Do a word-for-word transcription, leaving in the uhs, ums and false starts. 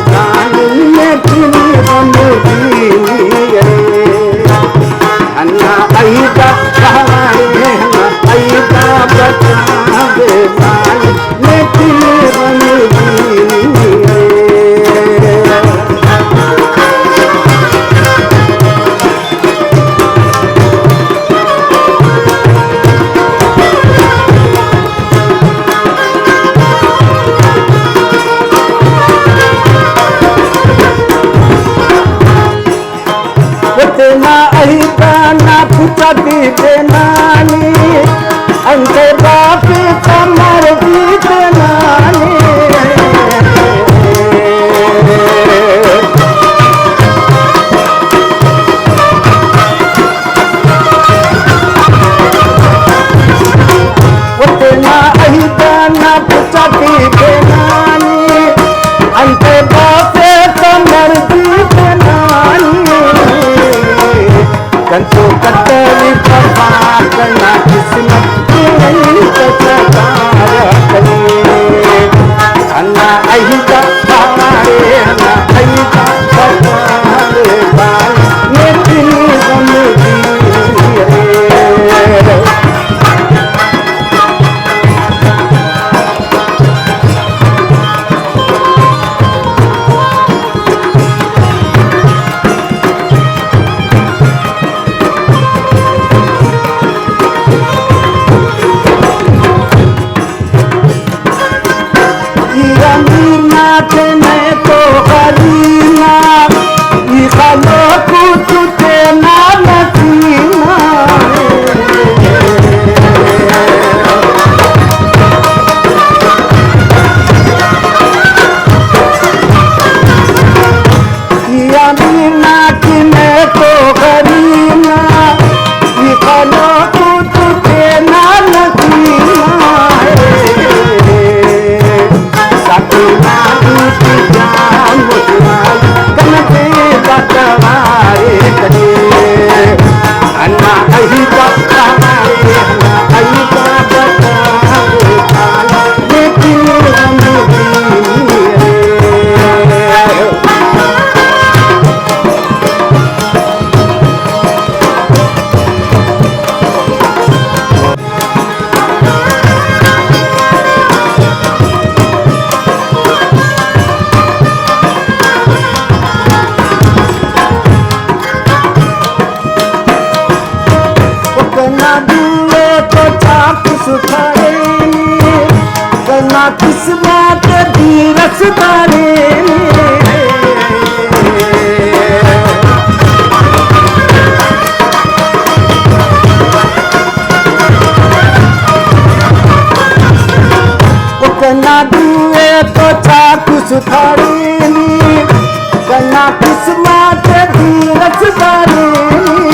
ظالم نے تینے غمگینی ءِ۔ ہندا عئید آ بہار ءِ، ہندا عئید آ بچا دے، ظالم نے تینے غمگینی ءِ۔ و تینا عئید آ نا پوچا تے تینا نی، انتئے بافیسہ مردی تینا نی۔ و تینا عئید آ نا پوچا تے تینا نی، انتئے بافیسہ مردی تینا نی۔ کن تو کتلی پبا کنا قسمت، تینے کچا کار کنی۔ ہندا عئید آ بہار ءِ، ہندا عئید آ بہار ءِ، ظالم نے تینے غمگینی ءِ۔ ای امیر نا تینے تو غریب نا، ای خلوکو تو تینا نسیم نا۔ ای امیر نا تینے تو غریب نا، ای خلوکو تو تینا نسیم نا۔ ساکو نا دوٹی جان مسلمان، کنا تینا توارے کنے۔ ہندا عئید آ بہار ءِ، ہندا عئید آ بہار ءِ، ظالم نے تینے غمگینی ءِ۔ کنا دو ءِ تو چاکو ستارینی، کنا قسمت ءِ دیر اس دارینی۔ او کنا دو ءِ تو چاکو ستارینی، کنا قسمت ءِ دیر اس دارینی۔